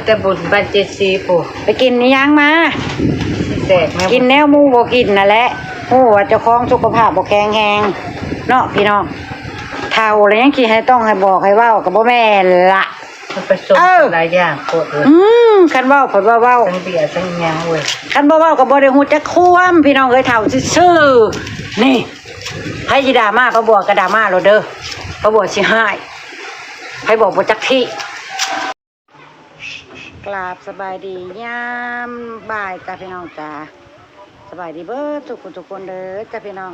ແຕ່ບຸນບ້ານເຈຊີພຸ້ນ ໄປກິນອີ່ຫຍັງມາ? ແຕກແມ່ນ ກິນແນວໝູ່ບໍ່ກິນນັ້ນແຫຼະ. ຮູ້ວ່າເຈົ້າຂອງສຸຂະພາບບໍ່ແຂງແຮງເນາະພີ່ນ້ອງ. ເຖົ້າແລ້ວຍັງຊິໃຫ້ຕ້ອງໃຫ້ບອກໃຫ້ເວົ້າກໍບໍ່ແມ່ນລະ. ມັນປະສົມ ເອີ ຫຼາຍຢ່າງໂພດເອີຍ. ອືມ ຄັນເວົ້າເພິ່ນວ່າເວົ້າ ທັງເບຍທັງຫຍັງເວີຍ. ຄັນບໍ່ເວົ້າກໍບໍ່ໄດ້ຮູ້ຈັກຄວາມ ພີ່ນ້ອງເອີຍ ເຖົ້າຊື່ໆ. ນີ້ ໃຜຊິດ່າມາ ປ້າບົວກໍດ່າມາໂລດເດີ ປ້າບົວຊິຮ້າຍ. ໃຜບອກບໍ່ຈັກທີ່. ກາບສະບາຍດີຍາມບ່າຍຈ້າພີ່ນ້ອງຈ້າ. ສະບາຍດີເບິດທຸກຄົນທຸກຄົນເດີຈ້າພີ່ນ້ອງ.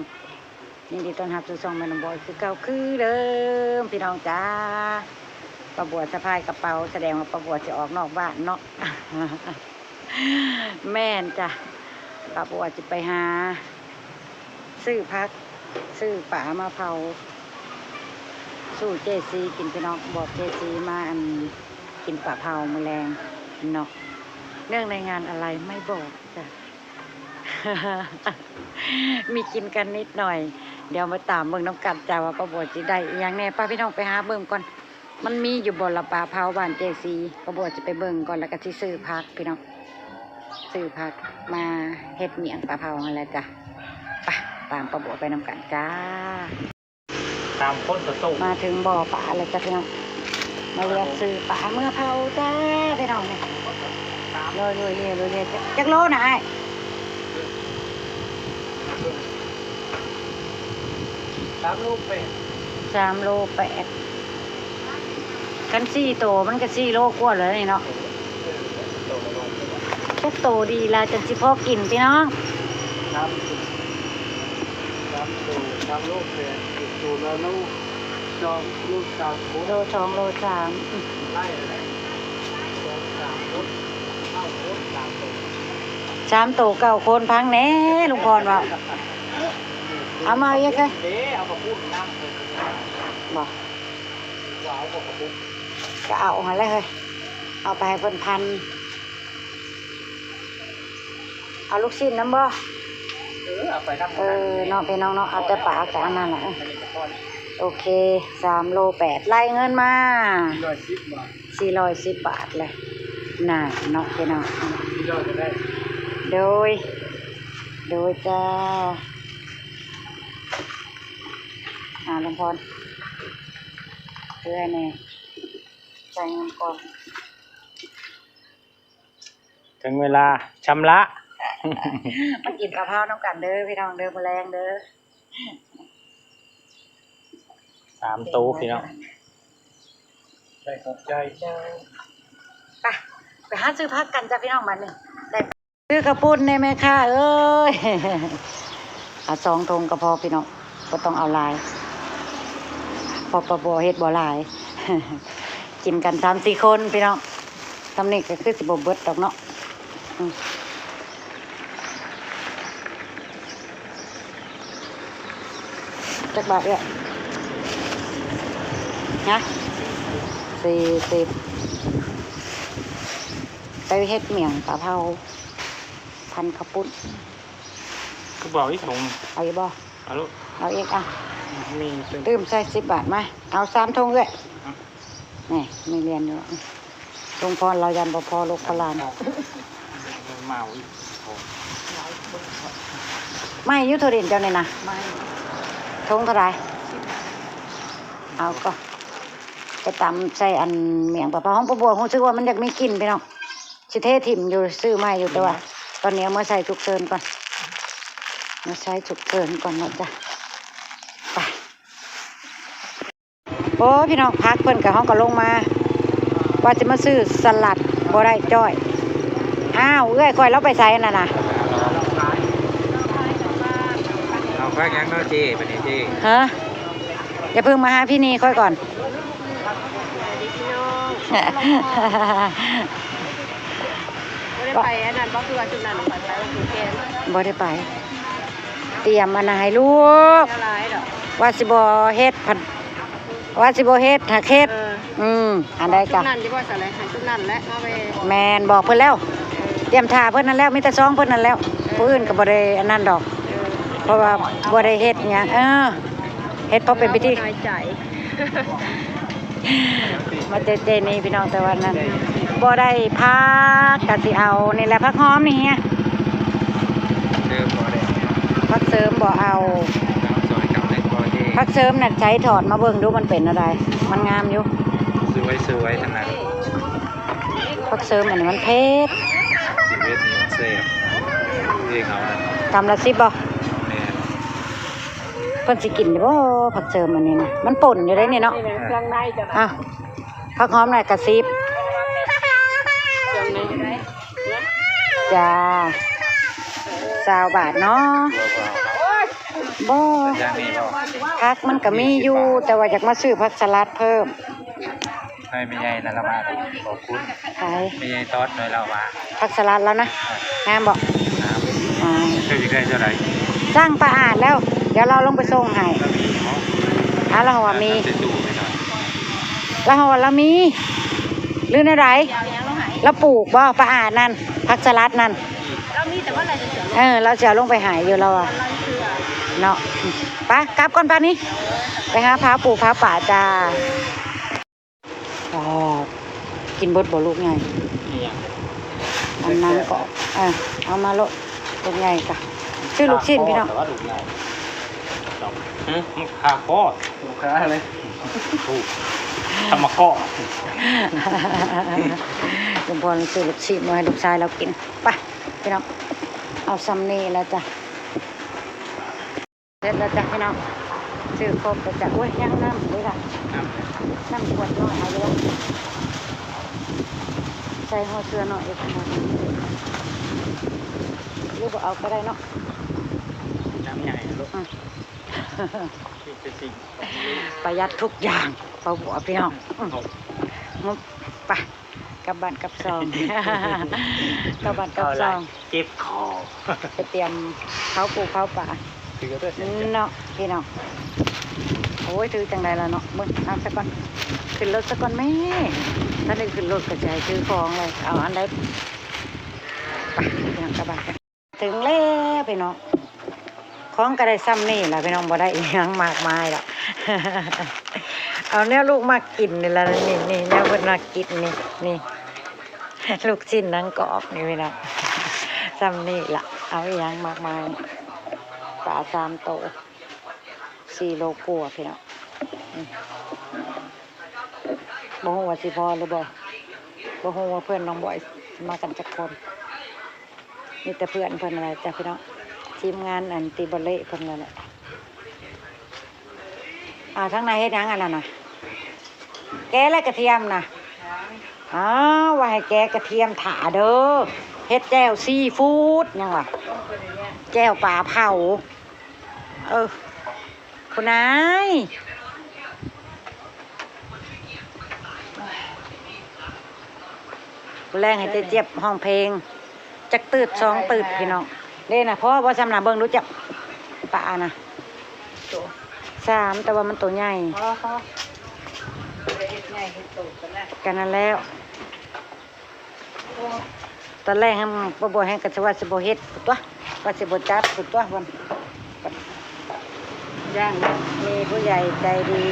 ຍິນດີຕ້ອນຮັບສູ່ຊ່ອງແມ່ນ້ອງບອຍຄືເກົ່າຄືເດີມພີ່ນ້ອງຈ້າ. ປ້າບົວສະພາຍກະເປົາ ສະແດງວ່າປ້າບົວຊິອອກນອກບ້ານເນາະ. ແມ່ນຈ້າ ປ້າບົວຊິໄປຫາຊື້ຜັກ ຊື້ປາມາເຜົາສູ່ເຈຊີກິນພີ່ນ້ອງ. ບອກເຈຊີມາ ອັນ ກິນປາເຜົາມື້ແລງເນາະ. ເນື່ອງໃນງານອະໄລໄມ່ບອກຈ້າ ມີກິນກັນນິດໜ້ອຍ. ດຽວມາຕາມເບິ່ງນຳກັນຈ້າ ວ່າປ້າບົວຊິໄດ້ອີ່ຫຍັງແດ່. ໄປພີ່ນ້ອງ ໄປຫາເບິ່ງກ່ອນ ມັນມີຢູ່ບໍ່ລະປາເຜົາບ້ານເຈຊີ. ປ້າບົວຊິໄປເບິ່ງກ່ອນ ແລ້ວກໍຊິຊື້ຜັກພີ່ນ້ອງ ຊື້ຜັກມາເຮັດໝ້ຽງປາເຜົາຫັ້ນແຫຼະຈ້າ. ໄປ ຕາມປ້າບົວໄປນຳກັນຈ້າ. ສາມຄົນຕໍ່ໂຕ. ມາເຖິງບໍ່ປາແລ້ວຈ້າພີ່ນ້ອງ ມາເລືອກຊື້ປາເມືອເຜົາຈ້າພີ່ນ້ອງ. ນີ້ ໂລຍໆໆໆ ຈັກ ຈັກໂລນະອ້າຍ? ສາມໂລແປດ. ສາມໂລແປດ. ຄັນສີ່ໂຕມັນກໍສີ່ໂລກວ່າແລ້ວນີ້ເນາະ. ຈັກໂຕດີລະ ຈັ່ງຊິພໍກິນພີ່ນ້ອງ? ສາມໂຕ ສາມໂລແປດ ໂຕລະໂລສອງ ໂລສາມ ໂລສອງ ໂລສາມ. ອືມ ໄລ່ແລ້ວ ສອງສາມຄົນ ເກົ້າຄົນ ສາມໂຕ ສາມໂຕເກົ້າຄົນ. ຟັງແດ່ ລຸງພອນເວົ້າ. ເອົາມາອີກເລີຍ ເດ້ ເອົາມາປຸ້ນນຳເພິ່ນ ບໍ່? ວ່າເອົາບໍ່ກະປຸ້ນ ກະເອົາຫັ້ນແຫຼະເຮີ້ຍ ເອົາໄປໃຫ້ເພິ່ນພັນ. ເອົາລູກຊີ້ນນຳບໍ່? ເອີ ເອົາໄປນຳ. ເອີ ເນາະ ພີ່ນ້ອງເນາະ ເອົາແຕ່ປາກະອັນນັ້ນແຫຼະ. ໂອເຄ ສາມໂລແປດ ໄລ່ເງິນມາ ສີ່ຮ້ອຍສິບບາດ ສີ່ຮ້ອຍສິບບາດແຫຼະ ນານເນາະ ພີ່ນ້ອງ. ໂດຍ ໂດຍຈ້າ. ອ່າ ລຸງພອນ ເພື່ອແດ່ ຈ່າຍເງິນກ່ອນ. ເຖິງເວລາຊຳລະ ມາກິນກະເພົານຳກັນເດີພີ່ນ້ອງເດີ ມື້ແລງເດີ. ສາມໂຕພີ່ນ້ອງ ໃຈຂອບໃຈ. ໄປ ໄປຫາຊື້ຜັກກັນຈ້າພີ່ນ້ອງ ບາດນີ້ ໄດ້ ຊື້ເຂົ້າປຸ້ນແດ່ແມ່ຄ້າເອີຍ. ເອົາສອງຖົງກໍພໍພີ່ນ້ອງ ບໍ່ຕ້ອງເອົາຫຼາຍ ເພາະປ້າບົວເຮັດບໍ່ຫຼາຍ ກິນກັນສາມສີ່ຄົນພີ່ນ້ອງ. ຊ່ຳນີ້ກໍຄືຊິບໍ່ເບິດດອກເນາະ. ອືມ ຈັກບາດເອື້ອຍ? ຮະ? ສີ່ສິບ. ໄປເຮັດໝ້ຽງປາເຜົາ ພັນເຂົ້າປຸ້ນ. ຄືບໍ່ເອົາອີກຖົງ? ເອົາອີກບໍ່? ເອົາໂລດ ເອົາອີກ. ອ່ະ ມີຕື່ມ ຕື່ມໃສ່ສິບບາດມາ. ເອົາສາມຖົງເອື້ອຍ. ນີ້ມີຫຼຽນຢູ່. ລຸງພອນລາວຢ້ານບໍ່ພໍລູກພໍຫຼານ. ເອົາອີກຖົງ. ໃໝ່ຢູ່ຖົງດິນເຈົ້ານີ້ນະ. ໃໝ່. ຖົງເທົ່າໃດ? ເອົາກໍໄປຕຳໃສ່ອັນໝ້ຽງປາເຜົາຂອງປ້າບົວ. ຮູ້ສຶກວ່າມັນຢາກມີກິ່ນພີ່ນ້ອງ. ຊິເທຖິ້ມຢູ່ ຊື້ໃໝ່ຢູ່ ແຕ່ວ່າຕອນນີ້ເອົາມາໃສ່ສຸກເສີນກ່ອນ ມາໃສ່ສຸກເສີນກ່ອນເນາະຈ້າ. ໄປ ໂອ້ຍ ພີ່ນ້ອງ ຜັກເພິ່ນກະ ເຮົາກະລົງມາ ວ່າຊິມາຊື້ສະຫຼັດ ບໍ່ໄດ້ຈ້ອຍ. ອ້າວ ເອື້ອຍຂ້ອຍລາວໄປໃສນັ້ນນະ? ເອົາຜັກຫຍັງເນາະເຈ້ ບັດນີ້ເຈ້? ຮະ? ຢ່າເພິ່ງມາຫາພີ່ນີ້ຂ້ອຍກ່ອນ. ບໍ່ໄດ້ໄປອັນນັ້ນບໍ່? ຄືວ່າຈຸດນັ້ນໄປໂອເຄແກນ ບໍ່ໄດ້ໄປ. ຕຽມອັນນັ້ນໃຫ້ລູກ ແນວຫຼາຍດອກ ວ່າຊິບໍ່ເຮັດ ວ່າຊິບໍ່ເຮັດ ຫາເຮັດ. ເອີ ອືມ ອັນໃດກະ ຈຸດນັ້ນຢູ່ບໍ່? ຊັ້ນແຫຼະ ໃຫ້ຈຸດນັ້ນແຫຼະ ເອົາໄປ. ແມ່ນ ບອກເພິ່ນແລ້ວ ຕຽມຖ້າເພິ່ນນັ້ນແລ້ວ ມີແຕ່ສອງເພິ່ນນັ້ນແລ້ວ. ເອີ ຜູ້ອື່ນກໍບໍ່ໄດ້ອັນນັ້ນດອກ ເອີ ເພາະວ່າບໍ່ໄດ້ເຮັດຫຍັງ. ເອີ ເຮັດພໍເປັນພິທີ ນ້ອຍໃຈ. ມາເຈເຈນີ້ພີ່ນ້ອງ ແຕ່ວ່ານັ້ນບໍ່ໄດ້ຜັກ ກະຊິເອົານີ້ແຫຼະ ຜັກຫອມນີ້ ເດີບໍ່ໄດ້ ຜັກເສີມບໍ່ເອົາ ຜັກເສີມນັ້ນໃຊ້ຖອດມາເບິ່ງດູ ມັນເປັນແນວໃດ ມັນງາມຢູ່ ສວຍໆ ທັງນັ້ນ ຜັກເສີມອັນນີ້ມັນເຜັດ ຊິເຮັດນີ້ມັນແຊບ ເອງເອົາ ກຳລະສິບບໍ່ ແມ່ນ ເພິ່ນຊິກິນຢູ່ບໍ່ ຜັກເສີມອັນນີ້ນະ ມັນປົ່ນຢູ່ເດ້ນີ້ເນາະ ເອີ ອ່ະ ຜັກຫອມໜ້ອຍກະສິບ ຈ້າ ຊາວບາດເນາະ ບໍ່ ຜັກມັນກະມີຢູ່ ແຕ່ວ່າຢາກມາຊື້ຜັກສະຫຼັດເພີ່ມ ໃຫ້ແມ່ໃຫຍ່ນັ້ນລະມາ ຂອບຄຸນ ໃຜ ແມ່ໃຫຍ່ຕອດໜ່ອຍລາວວ່າ ຜັກສະຫຼັດລາວນະ ງາມບໍ່ ງາມ ອ່າ ເຈົ້າຢາກໄດ້ເທົ່າໃດ ສັ່ງປາອາດແລ້ວ ດຽວລາວລົງໄປສົ່ງໃຫ້ ລາວມີບໍ່ ອ່າ ລາວວ່າມີ ໃສ່ຕູ້ໄວ້ໜ່ອຍ ລາວວ່າລາວມີ ຫຼືແນວໃດ ລາວປູກບໍ່ ປາອາດນັ້ນ ຜັກສະຫຼັດນັ້ນ ເອີ ລາວຊິເອົາລົງໄປໃຫ້ຢູ່ ລາວວ່າ ເນາະ ໄປ ກັບກ່ອນບາດນີ້ ໄປຫາຜາປູຜາປ່າຈ້າ. ປາດ ກິນເບິດບໍ່ລູກໃຫຍ່ ອີຫຍັງ ອັນນັ້ນກໍ ເອີ ເອົາມາໂລດ ລູກໃຫຍ່ກະ ຊື້ລູກຊີ້ນພີ່ນ້ອງ ແຕ່ວ່າລູກໃຫຍ່ ຫຶ ມັນຄາຄໍ ລູກຄ້າເລີຍ ທຳມະເຄາະ ລຸງພອນຊື້ລູກຊີ້ນມາໃຫ້ລູກຊາຍລາວກິນ ໄປພີ່ນ້ອງ ເອົາຊ່ຳນີ້ລະຈ້ະ. ເສັດແລ້ວຈ້ະພີ່ນ້ອງ ຊື້ຄົບແລ້ວຈ້ະ ໂອ້ຍ ຍັງນ້ຳເດ້ລະ ນ້ຳ ນ້ຳຂວດນ້ອຍ ເອົາຢູ່ບໍ່ ໃສ່ຫົວເສືອໜ້ອຍຢູ່ຂ້າງໃນ ຫຼືບໍ່ເອົາກະໄດ້ເນາະ ນ້ຳໃຫຍ່ລູກ ອືມ ປະຢັດທຸກຢ່າງ ເອົາບໍ່ພີ່ນ້ອງ ອືມ ງົບ ໄປ ກັບບ້ານກັບຊ່ອງ ກັບບ້ານກັບຊ່ອງ ເຈັບຄໍ ໄປຕຽມເຜົາປູເຜົາປາ ເນາະພີ່ນ້ອງ ໂອ້ຍ ຖືຈັ່ງໃດລະເນາະ ເບິ່ງ ເອົາຊະກ່ອນ ຂຶ້ນລົດຊະກ່ອນແມ່ ທັນໄດ້ຂຶ້ນລົດກະຊິໃຫ້ຖືຂອງເລີຍ ເອົາອັນໃດ ໄປພີ່ນ້ອງ ກັບບ້ານກັນ ເຖິງແລ້ວພີ່ນ້ອງ ຂອງກະໄດ້ຊ່ຳນີ້ລະພີ່ນ້ອງ ບໍ່ໄດ້ອີ່ຫຍັງມາກມາຍດອກ ເອົາແນວລູກມັກກິນນີ້ລະ ນີ້ ນີ້ ແນວເພິ່ນມັກກິນນີ້ ນີ້ ລູກຊີ້ນໜັງກອບນີ້ພີ່ນ້ອງ ຊ່ຳນີ້ລະ ເອົາອີ່ຫຍັງມາກມາຍ ປາສາມໂຕ ສີ່ໂລກວ່າພີ່ນ້ອງ ອືມ ບໍ່ຮູ້ວ່າຊິພໍຫຼືບໍ່ ບໍ່ຮູ້ວ່າເພື່ອນນ້ອງບອຍຊິມາກັນຈັກຄົນ ມີແຕ່ເພື່ອນເພິ່ນນັ້ນແຫຼະຈ້ະພີ່ນ້ອງ ທີມງານອັນຕີບອລເລເພິ່ນນັ້ນແຫຼະ ອ່າ ທາງໃນເຮັດຫຍັງອັນນັ້ນນະ ແກະແລ້ວກະທຽມນະ ອ້າວ ວ່າໃຫ້ແກະກະທຽມຖ້າເດີ ເຮັດແຈ່ວຊີຟູດຫຍັງວະ ແຈ່ວປາເຜົາ ເອີ ຜູ້ນາຍ ແລງໃຫ້ເຈເຈັບຮ້ອງເພງ ຈັກຕື້ດສອງຕື້ດພີ່ນ້ອງ ເດ້ນະ ພໍບໍ່ຊ່ຳນະ ເບິ່ງດູຈັກປານະ ໂຕ ສາມ ແຕ່ວ່າມັນໂຕໃຫຍ່ ພໍ ພໍ ເຮັດໃຫຍ່ເຮັດໂຕ ກະນັ້ນແລ້ວ ຕອນແລກຫັ້ນ ບໍ່ ບໍ່ແຮງກະຊິວ່າຊິບໍ່ເຮັດພຸ້ນຕົວະ ວ່າຊິບໍ່ຈັດພຸ້ນຕົວະ ຢ່າງ ມີຜູ້ໃຫຍ່ໃຈດີ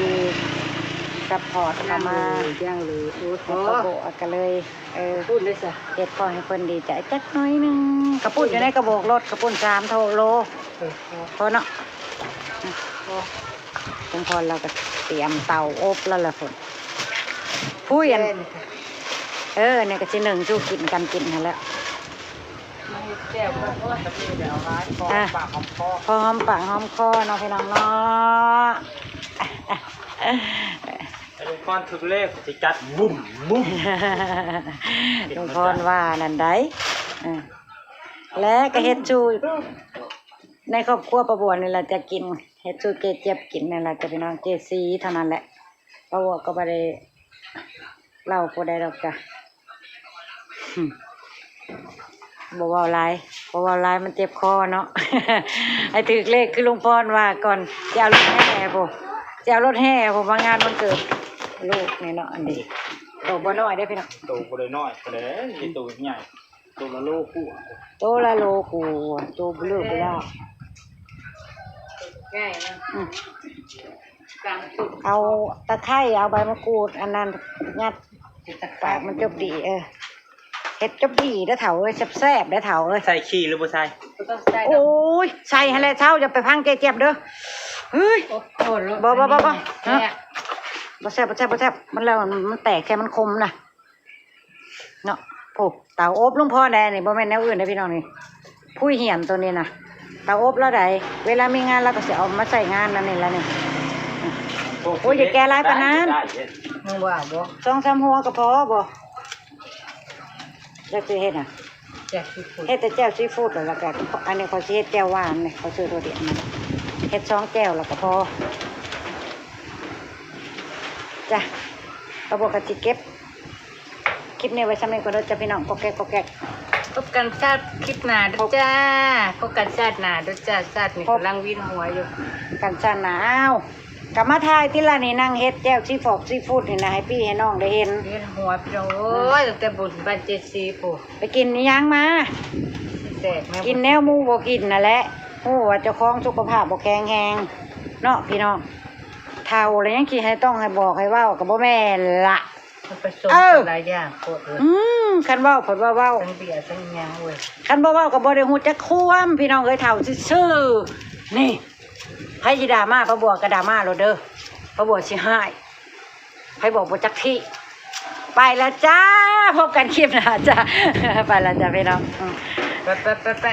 ຊັບພອດເຂົ້າມາ ຢ່າງເລີຍ ໂອ້ຍ ແລ້ວກໍບໍ່ ກະເລີຍ ເອີ ເຮັດພໍໃຫ້ເພິ່ນດີໃຈຈັກໜ້ອຍໜຶ່ງ ເຂົ້າປຸ້ນຢູ່ໃນກະບອກລົດ ເຂົ້າປຸ້ນສາມໂລ ເອີ ພໍເນາະ ເອີ ສົມພອນລາວກະຕຽມເຕົາອົບແລ້ວລະພຸ້ນ ຜູ້ອັນ ເອີ ນີ້ກະຊິໜຶ້ງສູ່ກິນກັນກິນຫັ້ນແຫຼະ ແຈ່ວກໍ ໂອ້ຍ ກະມີແລ້ວຫຼາຍ ພໍ ອ່ະ ປາກຫອມຄໍ ພໍຫອມປາກຫອມຄໍເນາະ ພີ່ນ້ອງເນາະ ລຸງພອນຖືກເລກ ຊິຈັດບຸ້ມບຸ້ມ ລຸງພອນວ່ານັ້ນໃດ ເອີ ແລະກະເຮັດສູ່ ໃນຄອບຄົວປ້າບົວນີ້ລະຈະກິນ ເຮັດສູ່ເຈເຈັບກິນນີ້ລະຈ້ະພີ່ນ້ອງ ເຈຊີເທົ່ານັ້ນແຫຼະ ປ້າບົວກໍບໍ່ໄດ້ເລົ່າຜູ້ໃດດອກຈ້ະ ບໍ່ເວົ້າຫຼາຍ ບໍ່ເວົ້າຫຼາຍມັນເຈັບຄໍເນາະ ໃຫ້ຖືກເລກຄືລຸງພອນວ່າກ່ອນ ຈະເອົາລົດແຫ່ພຸ້ນ ຈະເອົາລົດແຫ່ພຸ້ນ ມາງານວັນເກີດລູກນີ້ເນາະ ອັນນີ້ໂຕບໍ່ນ້ອຍເດ້ພີ່ນ້ອງ ໂຕບໍ່ໄດ້ນ້ອຍປານໃດ ມີໂຕໃຫຍ່ ໂຕລະໂລກວ່າ ໂຕລະໂລກວ່າ ໂຕເບລີເບລາ ງ່າຍເນາະ ອືມ ເອົາຕະໄຄ ເອົາໃບມະກູດ ອັນນັ້ນຍັດ ປາກມັນຈົບດີ ເອີ ເຮັດຈົບດີເດີ້ເຖົ້າເອີຍ ແຊບໆເດີ້ເຖົ້າເອີຍ. ໃສ່ຂີ້ຫຼືບໍ່ໃສ່? ບໍ່ຕ້ອງໃສ່ດອກ. ໂອ້ຍ ໃສ່ຫັ້ນແຫຼະເຖົ້າ ຢ່າໄປພັງເຈແຈບເດີ້. ເຮີ້ຍ ບໍ່ ບໍ່ ບໍ່ ບໍ່ ບໍ່ແຊບ ບໍ່ແຊບ ບໍ່ແຊບ ມັນແລ້ວ ມັນແຕກແທ້ ມັນຄົມນະເນາະ. ໂອ້ ເຕົາອົບລຸງພອນແດ່ນີ້ ບໍ່ແມ່ນແນວອື່ນເດ້ພີ່ນ້ອງນີ້ ຜູ້ຮຽນໂຕນີ້ນະ ເຕົາອົບລາວໃດ ເວລາມີງານລາວກໍຊິເອົາມາໃຊ້ງານນັ້ນນີ້ລະນີ້. ໂອ້ຍ ຢ່າແກ່ຫຼາຍປານນັ້ນ ມຶງວ່າບໍ່ ສອງສາມຫົວກໍພໍບໍ່? ຈັກຊິເຮັດຫຍັງ ເຮັດແຕ່ແຈ່ວຊີຟູດ ແລ້ວກໍອັນນີ້ຂ້ອຍຊິເຮັດແຈ່ວຫວານນີ້ ຂ້ອຍຊື້ໂດດດຽວນີ້ ເຮັດສອງແຈ່ວແລ້ວກໍພໍ. ຈ້ະ ປາບົວກໍຊິເກັບຄລິບນີ້ໄວ້ຊ່ຳນີ້ກ່ອນເດີ້ຈ້ະພີ່ນ້ອງ ກອກແກກ ກອກແກກ. ພົບກັນຊາດຄລິບໜ້າເດີ້ຈ້າ ພົບກັນຊາດໜ້າເດີ້ຈ້າ. ຊາດນີ້ກຳລັງວິນຫົວຢູ່ ກັນຊາດໜ້າ. ອ້າວ ກໍມາຖ່າຍຕິລະນີ້ ນັ່ງເຮັດແຈ່ວຊີຟອກຊີຟູດນີ້ນະ ໃຫ້ພີ່ໃຫ້ນ້ອງໄດ້ເຫັນ. ເຫັນຫົວພີ່ນ້ອງເອີຍ ຕັ້ງແຕ່ບຸນບ້ານເຈຊີພຸ້ນ. ໄປກິນອີ່ຫຍັງມາ? ແຊບແມ່ ກິນແນວໝູ່ບໍ່ກິນນັ້ນແຫຼະ ຮູ້ວ່າເຈົ້າຂອງສຸຂະພາບບໍ່ແຂງແຮງເນາະພີ່ນ້ອງ. ເຖົ້າແລ້ວຍັງຊິໃຫ້ຕ້ອງໃຫ້ບອກໃຫ້ເວົ້າກໍບໍ່ແມ່ນລະ. ມັນປະສົມ ເອີ ກັນຫຼາຍຢ່າງໂພດເອີຍ. ອືມ ຄັນເວົ້າເພິ່ນວ່າເວົ້າ ທັງເບຍທັງຫຍັງເວີຍ. ຄັນບໍ່ເວົ້າກໍບໍ່ໄດ້ຮູ້ຈັກຄວາມ ພີ່ນ້ອງເອີຍ ເຖົ້າຊື່ໆນີ້. ໃຜຊິດ່າມາ ປາບົວກໍດ່າມາໂລດເດີ້ ປາບົວຊິຮ້າຍ ໃຜບອກບໍ່ຈັກທີ່. ໄປລະຈ້າ ພົບກັນຄລິບໜ້າຈ້າ ໄປລະຈ້າພີ່ນ້ອງ ອືມ ໄປໆໆ.